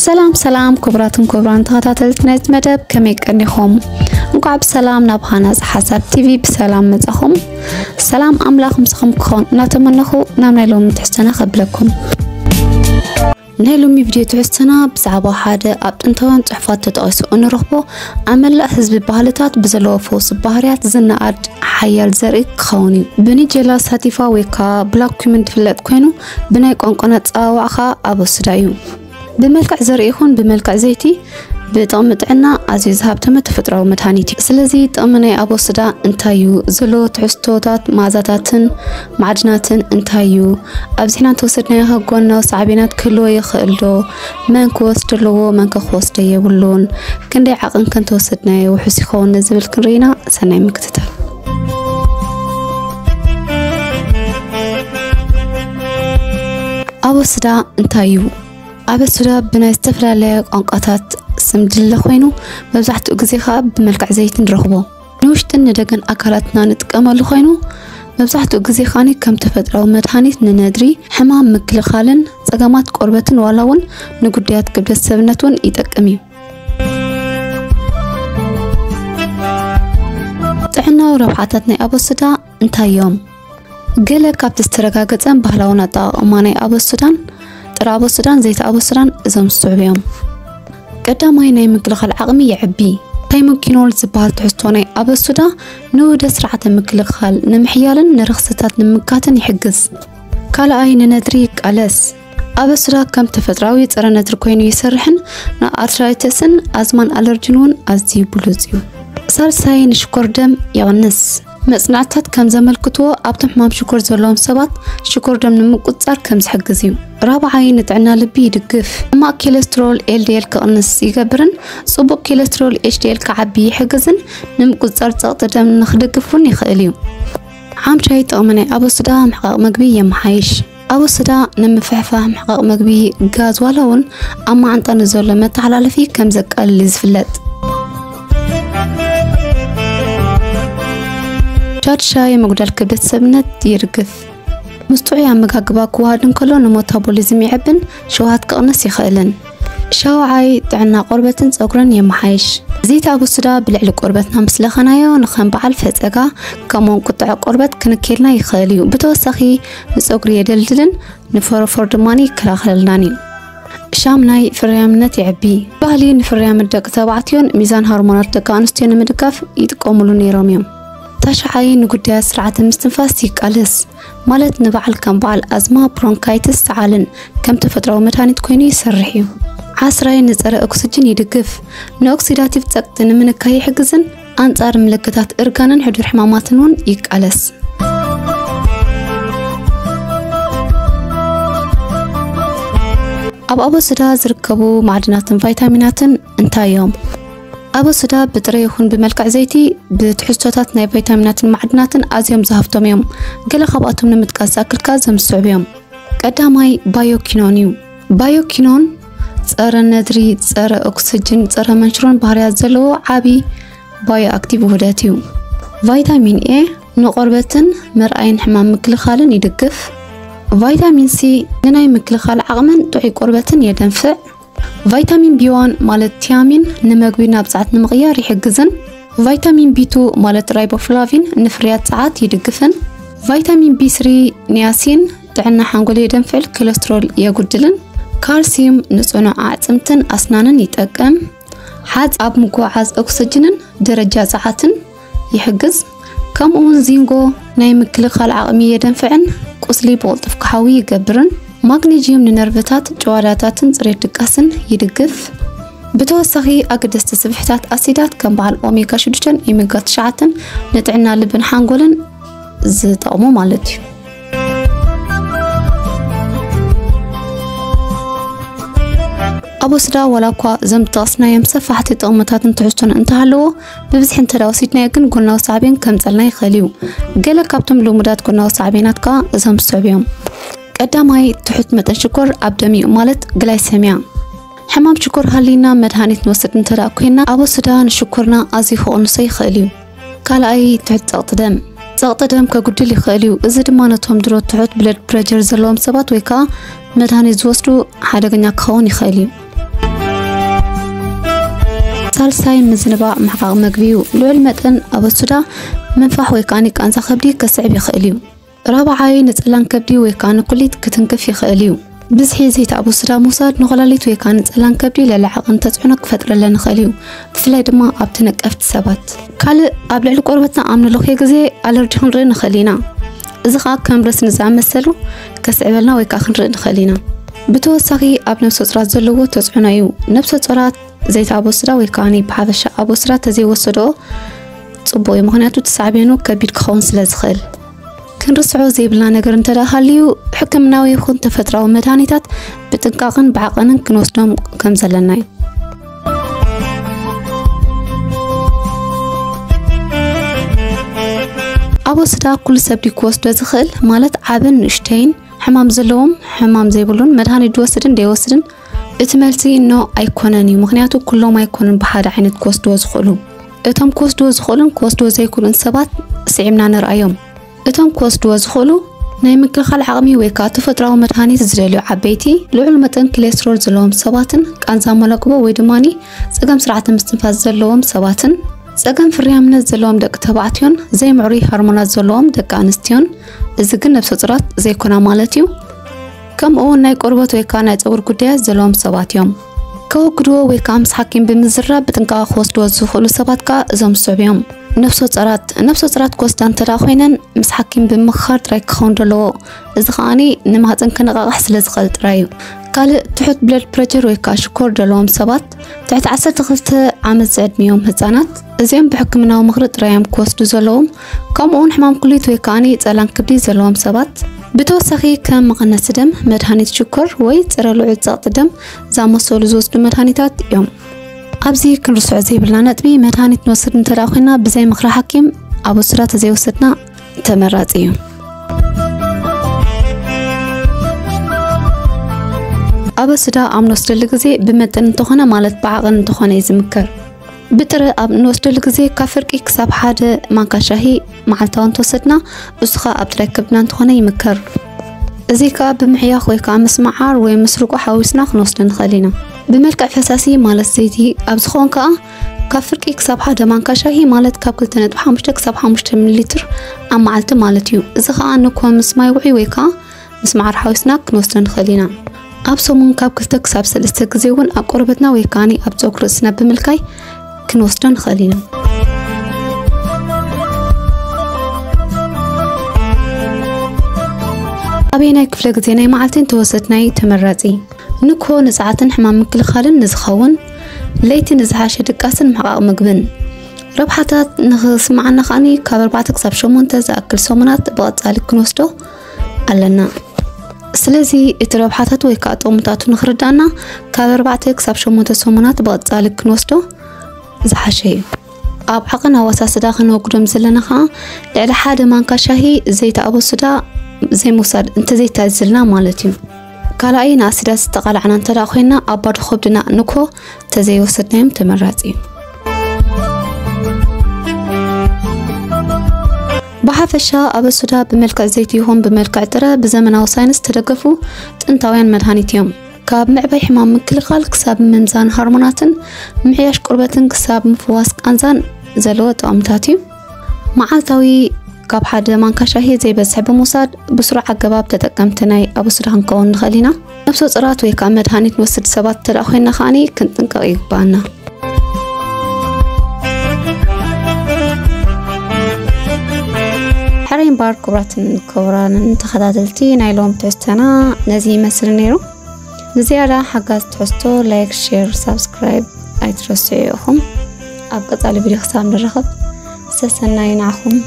ሰላም ሰላም፣ ክቡራትን ክቡራን ተኸታተልቲ ናይዚ መደብ፣ ከመይ ቀኒኹም? እንኳዕ ብሰላም ናብ ሃናፂ ሓሳብ ቲቪ ብሰላም መጻኹም። ሰላም ኣምላኽ ምሳኹም ክኸውን እናተመነኹ ናብ ናይ ሎሚ ትሕዝቶና ከብለኩም። ናይ ሎሚ ቪድዮ ትሕዝቶና ብዛዕባ ሓደ ኣብ ጥንታውያን ጽሑፋት ተጠቒሱ እንረኽቦ ኣብ መላእ ህዝቢ ባህልታት ብዘለዎ ፈውሲ ባህርያት ዝነኣድ ሓያል ዘርኢ ክኸውን እዩ። ብኒጀላ ሳቲፋ ወይ ከዓ ብላክ ኩሚን ዝፍለጥ ኮይኑ ብናይ ቋንቋና ኣጸዋውዓ ከዓ ኣበሱዳ እዩ። ብመልክዕ ዘርኢ ይኹን ብመልክዕ ዘይቲ ብጥቕሚ ጥዕና ኣዝዩ ዝሃብተመ ተፈጥሮኣዊ መድሃኒት እዩ። ስለዚ ጥቕሚ ናይ ኣበሱዳ እንታይ እዩ? ዘለዎ ትሕዝቶታት፣ መኣዛታትን ማዕድናትን እንታይ እዩ? ኣብዚሕና እንተወሰድናዮ ከ ጎናዊ ሳዕቤናት ክህልዎ ይኽእል ዶ? መን ክወስድ ኣለዎ? መን ከ ክወስዶ የብሉን? ክንደይ ዓቐን ከ እንተወሰድናዮ ውሑስ ይኸውን ንዝብል ክንርኢና ሰናይ ምክትታል። ኣበሱዳ እንታይ እዩ? ኣበሱዳ ብናይ ዝተፈላለያ ቋንቋታት ስም ድለ ኮይኑ መብዛሕትኡ ግዜ ከዓ ብመልክዕ ዘይቲ ንረኽቦ። ንውሽጥን ንደገን ኣካላትና ንጥቀመሉ ኮይኑ መብዛሕትኡ ግዜ ከዓኒ ከም ተፈጥሮኣዊ መድሃኒት ንነድሪ፣ ሕማም ምክልኻልን ጸገማት ቆርበትን ዋላ እውን ንጉዳያት ክብደት ሰብነት እውን ይጠቅም እዩ። ጥዕናዊ ረብሓታት ናይ ኣበሱዳ እንታይ እዮም? ገለ ካብቲ ዝተረጋገጸን ባህላውን ኣጠቓቕማ ናይ ኣበሱዳን፣ ጥረ ኣበሱዳን ዘይቲ ኣበሱዳን እዞም ዝስዕቡ እዮም። ቀዳማይ ናይ ምክልኻል ዓቕሚ የዕቢ። ታይሞኪኖል ዝበሃል ትሕዝቶ ናይ ኣበሱዳ ንውህደት ስርዓተ ምክልኻል ንምሕያልን ንረኽስታት ንምምካትን ይሕግዝ። ካልኣይ ንነድሪ ይቃለስ። ኣበሱዳ ከም ተፈጥሮኣዊ ጸረ ነድሪ ኮይኑ ይሰርሕን ንኣርትራይተስን ኣዝማን ኣለርጂን እውን ኣዝዩ ብሉጽ እዩ። ሳልሳይ ንሽኮር ደም ይቕንስ። መጽናዕትታት ከም ዘመልክትዎ ኣብቶም ሕማም ሽኮር ዘለዎም ሰባት ሽኮር ደም ንምቁጽጻር ከም ዝሕግዝ እዩ። ራብዓይ ንጥዕና ልቢ ይድግፍ። ሕማቕ ኬለስትሮል ኤልዲኤል ክቕንስ ይገብርን ጽቡቕ ኬለስትሮል ኤችዲኤል ክዓቢ ይሕግዝን ንምቁጽጻር ጸቕጢ ደም ንክድግፍ እውን ይኽእል እዩ። ሓምሻይ ጥቕሚ ናይ ኣበሱዳ ምሕቃቕ መግቢ የመሓይሽ። ኣበሱዳ ንምፍሕፋሕ ምሕቃቕ መግቢ ጋዝ ዋላ እውን ኣብ ማዓንጣ ንዘሎ መተሓላለፊ ከም ዘቃልል እዩ ዝፍለጥ። ሻድሻይ ምጉዳል ክብደት ሰብነት ይርግፍ። ምስ ጥዑይ ኣመጋግባ ክወሃድ እንከሎ ንሞታቦሊዝም ይዕብን ሽውሃት ክቕንስ ይኽእልን። ሻውዓይ ጥዕና ቆርበትን ጸጉርን የመሓይሽ። ዘይቲ ኣበሱዳ ብልዕሊ ቆርበትና ምስ ለኸናዮ ንኸም በዓል ፈጸጋ ከምኡውን ቁጥዐ ቆርበት ክንክየልና ይኽእል እዩ። ብተወሳኺ ንጸጉሪ የደልድልን ንፎሮፎር ድማ ይከላኸለልናን እዩ። ሻምናይ ፍርያምነት የዕቢ። ባህሊ ንፍርያምን ደቂ ተባዕትዮን ሚዛን ሃርሞናት ደቂ ኣንስትዮ ንምድጋፍ ይጥቀሙሉ ነይሮም እዮም። ታሽዓይ ንጉዳያት ስርዓተ ምስትንፋስ ይቃለስ፣ ማለት ንበዓል ከም በዓል ኣዝማ፣ ብሮንካይትስ፣ ሰዓልን ከም ተፈጥሮኣዊ መድሃኒት ኮይኑ ይሰርሕ እዩ። ዓስራይ ንጸረ ኦክስጅን ይድግፍ፣ ንኦክሲዳቲቭ ጸቕጢ ንምንካይ ይሕግዝን ኣንጻር ምልክታት እርጋንን ሕዱር ሕማማትን እውን ይቃለስ። ኣብ ኣበሱዳ ዝርከቡ ማዕድናትን ቫይታሚናትን እንታይ እዮም? ኣበሱዳ ብጥረ ይኹን ብመልክዕ ዘይቲ ብትሕዝቶታት ናይ ቫይታሚናትን ማዕድናትን ኣዝዮም ዝሃብቶም እዮም። ገለ ካብኣቶም ንምጥቃስ ዝኣክል ከኣ እዞም ዝስዕቡ እዮም። ቀዳማይ ባዮኪኖን እዩ። ባዮኪኖን ጸረ ነድሪ፣ ጸረ ኦክስጅን፣ ጸረ መንሽሮን ባህርያት ዘለዎ ዓቢ ባዮ ኣክቲቭ ውህደት እዩ። ቫይታሚን ኤ ንቆርበትን መርኣይን ሕማም ምክልኻልን ይድግፍ። ቫይታሚን ሲ ንናይ ምክልኻል ዓቕምን ጥዑይ ቆርበትን የደንፍዕ። ቫይታሚን ቢ ዋን ማለት ቲያሚን ንመግቢ ናብ ጸዓት ንምቕያር ይሕግዝን። ቫይታሚን ቢ ቱ ማለት ራይቦፍላቪን ንፍርያት ጸዓት ይድግፍን። ቫይታሚን ቢ ስሪ ኒያሲን ጥዕና ሓንጎል የደንፍዕን ኮለስትሮል የጉድልን። ካልሲዩም ንጽኑዕ ኣዕጽምትን ኣስናንን ይጠቅም። ሓጽ ኣብ ምጉዕዓዝ ኦክስጅንን ደረጃ ጸዓትን ይሕግዝ። ከምኡውን ዚንጎ ናይ ምክልኻል ዓቕሚ የደንፍዕን ቁስሊ ብቕልጡፍ ክሓዊ ይገብርን። ማግኔዥየም ንነርቭታት፣ ጭዋዳታትን ጽሬት ድቃስን ይድግፍ። ብተወሳኺ ኣገደስቲ ስብሕታት ኣሲዳት ከም በዓል ኦሜጋ ሽዱሽተን ኦሜጋ ትሽዓተን ንጥዕና ልብን ሓንጎልን ዝጠቕሙ ማለት እዩ። ኣበሱዳ ዋላ እኳ እዞም ዝጠቐስናዮም ሰፋሕቲ ጥቕምታትን ትሕዝቶን እንተሃለዎ ብብዝሒ እንተዳ ወሲድናዮ ግን ጎናዊ ሳዕቤን ከምጸልና ይኽእል እዩ። ገለ ካብቶም ልሙዳት ጎናዊ ሳዕቤናት ከኣ እዞም ዝስዕቡ እዮም። ቀዳማይ ትሑት መጠን ሽኮር ኣብ ደም እዩ፣ ማለት ግላይሰሚያ። ሕማም ሽኮር ሃልይና መድሃኒት ንወስድ እንተዳ ኮይንና ኣበሱዳ ንሽኮርና ኣዝዩ ክቕንሶ ይኽእል እዩ። ካልኣይ ትሑት ጸቕጢ ደም። ጸቕጢ ደም ከጉድል ይኽእል እዩ። እዚ ድማ ነቶም ድሮ ትሑት ብለድ ፕረጀር ዘለዎም ሰባት ወይ ከኣ መድሃኒት ዝወስዱ ሓደገኛ ክኸውን ይኽእል እዩ። ሳልሳይ ምዝንባዕ ምሕቃቕ መግቢ እዩ። ልዑል መጠን ኣበሱዳ ምንፋሕ ወይ ከኣ ቃንዛ ከብዲ ከስዕብ ይኽእል እዩ። ራብዓይ ንጸላን ከብዲ ወይ ከኣ ንኩሊት ክትንክፍ ይኽእል እዩ። ብዝሒ ዘይተ ኣበሱዳ ምውሳድ ንኮላሊት ወይ ከኣ ንጸላን ከብዲ ልዕሊ ዓቐን ተጽዕኖ ክፈጥረለን ይኽእል እዩ፣ ብፍላይ ድማ ኣብቲ ነቀፍቲ ሰባት። ካልእ ኣብ ልዕሊ ቆርበትና ኣብ ንለኽዮ ግዜ ኣለርጂ ክንርኢ ንኽእል ኢና። እዚ ከኣ ከም ረስኒ ዝኣመሰሉ ከስዕበልና ወይ ከኣ ክንርኢ ንኽእል ኢና። ብተወሳኺ ኣብ ነብሰ ጾራት ዘለዎ ተጽዕኖ እዩ። ነብሰ ጾራት ዘይተ ኣበሱዳ ወይ ከኣ ብሓፈሻ ኣበሱዳ ተዘይወሰድኦ ጽቡቕ እዩ፣ ምኽንያቱ እቲ ሳዕቤኑ ከቢድ ክኸውን ስለ ዝኽእል። ክንርስዖ ዘይብልና ነገር እንተ ደኣ ሃልዩ፣ ሕክምናዊ ይኹን ተፈጥራዊ መድሃኒታት ብጥንቃቕን ብዓቐንን ክንወስዶም ከም ዘለና እዩ። ኣበሱዳ ኩሉ ሰብ ድዩ ክወስዶ ዝኽእል? ማለት ዓብን ንእሽተይን፣ ሕማም ዘለዎም፣ ሕማም ዘይብሉን፣ መድሃኒት ዝወስድን ዘይወስድን? እቲ መልሲ ኖ ኣይኮነን እዩ፣ ምኽንያቱ ኩሎም ኣይኮኑን ብሓደ ዓይነት ክወስድዎ ዝኽእሉ። እቶም ክወስድዎ ዝኽእሉን ክወስድዎ ዘይክእሉን ሰባት ስዒብና ንርኣዮም። እቶም ክወስድዎ ዝኽእሉ ናይ ምክልኻል ዓቕሚ ወይ ከኣ ተፈጥራዊ መድሃኒት ዝደልዩ ዓበይቲ፣ ልዑል መጠን ክሌስትሮል ዘለዎም ሰባትን ቃንዛ መለክቦ ወይ ድማ ጸገም ስርዓተ ምስትንፋስ ዘለዎም ሰባትን፣ ጸገም ፍርያምነት ዘለዎም ደቂ ተባዕትዮን ዘይምዕሩይ ሃርሞናት ዘለዎም ደቂ ኣንስትዮን፣ እዚ ግን ነብሰ ጹራት ዘይኮና ማለት እዩ። ከምኡ እውን ናይ ቆርበት ወይ ከኣ ናይ ጸጉሪ ጉዳያት ዘለዎም ሰባት እዮም። ከወግድዎ ወይ ከኣ ምስ ሓኪም ብምዝራብ ብጥንቃቐ ክወስድዎ ዝኽእሉ ሰባት ከኣ እዞም ዝስዕቡ እዮም። ነብሰ ጸራት፣ ነብሰ ጸራት ክወስዳ እንተ ደኣ ኮይነን ምስ ሓኪም ብምምኽኻር ጥራይ ክኸውን ኣለዎ። እዚ ከኣ ንማህጸን ከነቓቕሕ ስለ ዝኽእል ጥራይ እዩ። ካልእ ትሑት ብለድ ፕረቸር ወይ ከኣ ሽኮር ዘለዎም ሰባት፣ ትሕቲ ዓሰርተ ክልተ ዓመት ዝዕድሚኦም ህጻናት፣ እዚኦም ብሕክምናዊ ምኽሪ ጥራይ እዮም ክወስዱ ዘለዎም። ከምኡ እውን ሕማም ኩሊት ወይ ከኣ ጸላን ክብዲ ዘለዎም ሰባት፣ ብተወሳኺ ከም መቐነሲ ደም፣ መድሃኒት ሽኮር ወይ ጸረ ልዑል ጸቕጢ ደም ዝኣመሰሉ ዝወስዱ መድሃኒታት እዮም። ኣብዚ ክንርስዖ ዘይብልና ነጥቢ፣ መድሃኒት ንወስድ እንተ ደኣ ኮይና ብዘይ ምኽሪ ሓኪም ኣበሱዳ ተዘይወሰድና ተመራጺ እዩ። ኣበሱዳ ኣብ ንወስደሉ ግዜ ብመጠን እንተኾነ፣ ማለት ብዓቐን እንተኾነ እዩ ዝምከር። ብጥረ ኣብ እንወስደሉ ግዜ ካብ ፍርቂ ክሳብ ሓደ ማንካ ሻሂ መዓልታዊ እንተወሰድና፣ እሱ ኸኣ ኣብ ጥራይ ከብድና እንተኾነ ይምከር። እዚ ከኣ ብምሕያኽ ወይ ከኣ ምስ መዓር ወይ ምስ ርጎ ሓዊስና ክንወስዶ ንኽእል ኢና። ብመልክዕ ፈሳሲ ማለት ዘይቲ ኣብ ዝኸውን ከኣ ካብ ፍርቂ ክሳብ ሓደ ማንካ ሻሂ ማለት ካብ ክልተ ነጥቢ ሓሙሽተ ክሳብ ሓሙሽተ ሚሊ ሊትር ኣብ መዓልቲ ማለት እዩ። እዚ ከኣ ንኮ ምስ ማይ ውዑይ ወይ ከኣ ምስ መዓር ሓዊስና ክንወስዶ ንኽእል ኢና። ኣብ ሰሙን ካብ ክልተ ክሳብ ሰለስተ ግዜ እውን ኣብ ቆርበትና ወይ ከኣ ኣብ ጸጉሪ ርእስና ብምልካይ ክንወስዶ ንኽእል ኢና። ኣበየናይ ክፍለ ግዜ ናይ መዓልቲ እንተወሰድናይ ተመራጺ? ንግሆ ንጸዓትን ሕማም ምክልኻልን ንዝኸውን፣ ለይቲ ንዝሓሸ ድቃስን ምሕቃቕ ምግብን። ረብሓታት ንኽስምዓና ከኣ ካብ ኣርባዕተ ክሳብ ሸሞንተ ዝኣክል ሰሙናት ብቐጻሊ ክንወስዶ ኣለና። ስለዚ እቲ ረብሓታት ወይ ከኣ ጥቕምታቱ ንኽርዳና ካብ ኣርባዕተ ክሳብ ሸሞንተ ሰሙናት ብቐጻሊ ክንወስዶ ዝሓሸ እዩ። ኣብ ዓቐን ኣወሳስዳ ከነወግዶም ዘለና ከኣ ልዕሊ ሓደ ማንካ ሻሂ ዘይቲ ኣበሱዳ ዘይምውሳድ እንተዘይታዘዝልና ማለት እዩ። ካልኣይ ንኣሲዳት ዝተቓላዕና እንተ ደኣ ኮይንና ኣብ ባዶ ከብድና ንግሆ ተዘይወሰድናዮም ተመራጺ እዩ። ብሓፈሻ ኣበሱዳ ብመልክዕ ዘይቲ ይኹን ብመልክዕ ጥረ ብዘመናዊ ሳይንስ ዝተደገፉ ጥንታውያን መድሃኒት እዮም። ካብ ምዕባይ ሕማም ምክልኻል ክሳብ ምምዛን ሃርሞናትን ምሕያሽ ቆርበትን ክሳብ ምፍዋስ ቃንዛን ዘለዎ ጥቕምታት እዩ። መዓልታዊ ካብ ሓደ ማንካ ሻሂ ዘይበዝሕ ብምውሳድ ብስሩዕ ኣገባብ ተጠቀምቲ ናይ ኣበሱዳ ክንከውን ንኽእል ኢና። ነብሰ ጹራት ወይ ከኣ መድሃኒት ንወስድ ሰባት እንተ ደኣ ኮይንና ከኣ ክንጥንቀቕ ይግባኣና። ሕራይ እምበኣር ክቡራትን ክቡራንን ተኸታተልቲ ናይ ሎም ትሕዝቶና ነዚ ይመስል ነይሩ። ንዝያዳ ሓጋዝ ትሕዝቶ ላይክ፣ ሼር፣ ሳብስክራይብ ኣይትረስዑ ኢኹም። ኣብ ቀጻሊ ቪድዮ ክሳብ ንራኸብ ሰሰናዩ ንዓኹም።